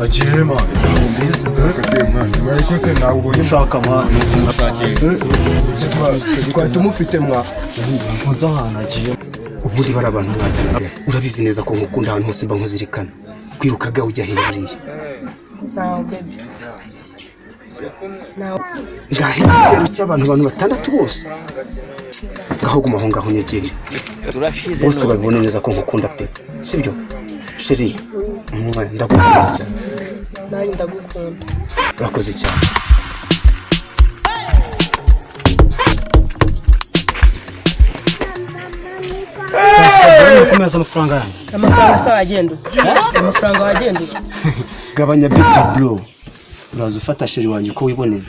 Agiye, man. Ariko se nawe ubonye? Ushaka, man, ni ukumushakisha. Twari tumufite mwa. Nkunze ahantu agiye. Ubundi bari abantu mwajyanaga, urabizi neza ko nkukunda, ahantu hose mba nkuzirikana. Kwirukaga ujya hehe buriya? Ntawe, baby, ntawe. Ngaho igitero cy'abantu, abantu batandatu bose. Ngaho guma aho ngaho unyegere, bose babibone neza ko nkukunda pe. Sibyo, chérie? Mwah, ndagukunda cyane. Nanjye ndagukunda. Urakoze cyane. Kumeza amafaranga yanjye. Amafaranga se wagenda uko? Amafaranga wagenda uko? Gabanya biti, bro. Uraza ufata chérie wanjye uko wiboneye.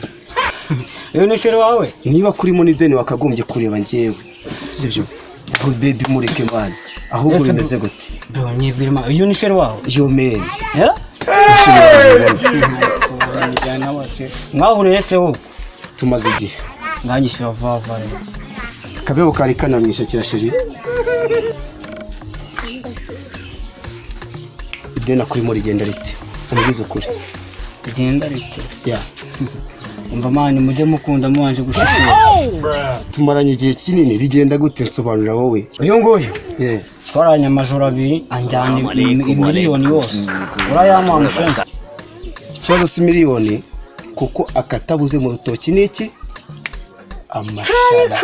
Uyu ni chérie wawe? Niba kurimo n'ideni, wakagombye kureba njyewe, sibyo? Aho baby, mureke man. Ahubwo Ese bimeze gute? Bro, nyibwira ma, uyu ni chérie wawe? Yo, man. Eh? Chérie wanjye ubona. Mwahuriye se wowe? Tumaze igihe. Nganyishyura vuba vuba rero. Kabeho kari kanamwishakira chérie. Ideni akurimo rigenda rite? Umbwize ukuri. Rigenda rite? Ya. Umva man, mujye mukunda mubanje gushishoza. Tumaranye igihe kinini. Rigenda gute? Nsobanurira wowe. Uyu nguyu Yeah. twaranye amajoro 2, anjyana imiliyoni yose. Urayamuha, mushenzi? Ikibazo si miliyoni, kuko akatabuze mu rutoki ni iki? Amashara.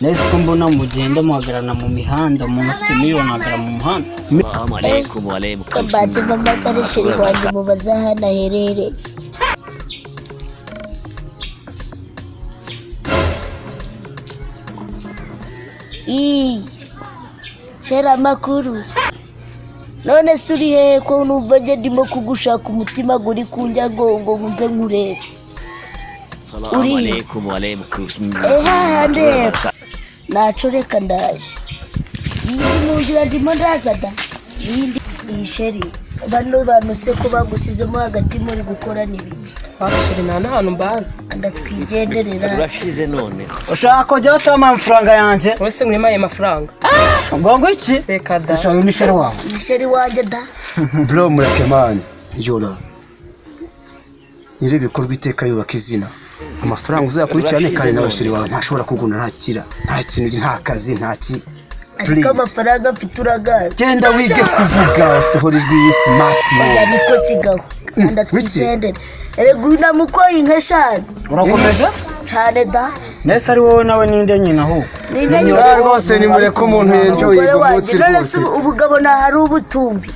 Nese ko mbona mugenda muhagararana mu mihanda? Umuntu ufite miliyoni ahagarara mu muhanda? Kambanze mpamagare chérie wanjye, mubaze ahantu aherereye. Ii, chérie, amakuru? None se uri hehe, ko numva njye ndimo kugushaka, umutima guri kunjya ngo nze nkurebe? Uri he? Hahandi hepfo. Naco reka ndaje. Iyi ndi mu nzira, ndimo ndaza da. Iyi ndi iyi. Chérie, bano bantu se ko bagusizemo hagati, muri gukora n'ibiki? Wapi chérie, nta n'ahantu mbazi. Ndatwigenderera. Ushaka kujya utama amafaranga yanjye? Wowe se ngurimo ayo mafaranga? Ngo iki? Reka da. Ushaka, uyu ni chérie wawe? Iyi chérie wanjye da. Bro, mureke man. Yora nyiri ibikorwa iteka yubaka izina. Amafaranga uzayakurikirane, kandi n'aba chérie wawe ntashobora kugunda, ntakira, nta kintu, nta kazi, nta ki. Ariko Please. amafaranga mfite uragaye. Genda wige kuvuga, usohora ijwi riri smart. Oya, niko sigaho. Ndatwigendera erega, uyu namukoye inka 5. Urakomeje se? Cane da. Nese ari wowe nawe, ninde nyina ahubwo? Ninde nyina? Ya, rwose nimureke umuntu yenjoyinga Umugore umunsi wanjye. None se rwose. ubugabo ntahari ubutumbi?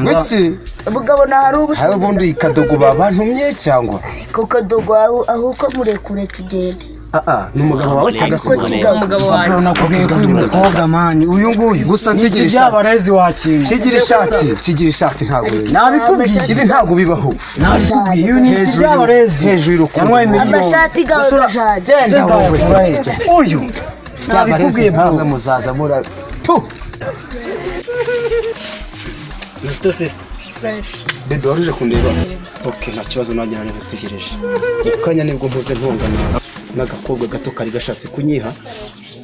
Wiki? Ubugabo ntahari Hari ubutumbi. ubundi kadogo babantumye cyangwa? Kuko dogo aho ahubwo murekure tugende. Ah, ni umugabo wawe cyangwa se Ko umugabo? sigaho. Umugabo Bro, wanjye. nakubwiye ko uyu mukobwa, man, uyu nguyu Gusa ni nsigira ishati. ikiryabarezi wakinga. Kigira ishati, kigira ishati, ntabwo Nabikubwiye. ibi ntabwo bibaho. Nabikubwiye, uyu ni Hejuru ikiryabarezi. hejuru y'urukundo. Yanwaye miliyoni. Amashati gawe gashaje. Genda wowe. Uyu nabikubwiye, bro. Ntabwo muzaza mura tu. Mr. Sister. Bébé, wari uje kundeba? Ok, nta kibazo, nanjye nari ngutegereje. Mu kanya nibwo mpuze ntongana n'agakobwa gato kari gashatse kunyiha,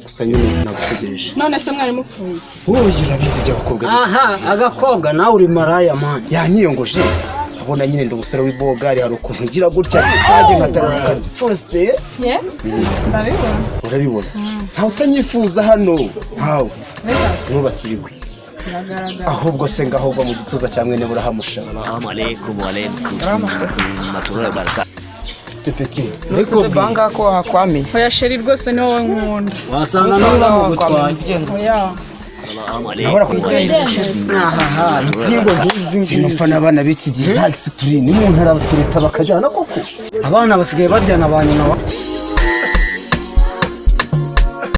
gusa nyine nagutegereje. None se mwari mupfuye? Wowe urabizi iby'abakobwa b'iki. Aha agakobwa, nawe uri maraya, man. Yanyiyongoje, abona nyine ndi umusore w'ibogari, hari ukuntu ngira gutya ntajye nkataruka posite. Ye, ndabibona. Urabibona, ntawe utanyifuza hano, ntawe nubatse ibigwi. Biragaragara. Ahubwo se ngahubwo mu gituza cya mwene burahamusha. Tepeti. Ariko banga ko wakwamiye. Oya chérie, rwose ni wowe nkunda. Wasanga nawe bamugutwaye. Oya. Ahaha, insingo nk'izi ngizi. Sinumva n'abana b'iki gihe, nta discipline. Umuntu arabatereta bakajyana koko. Abana basigaye baryana ba nyina wa.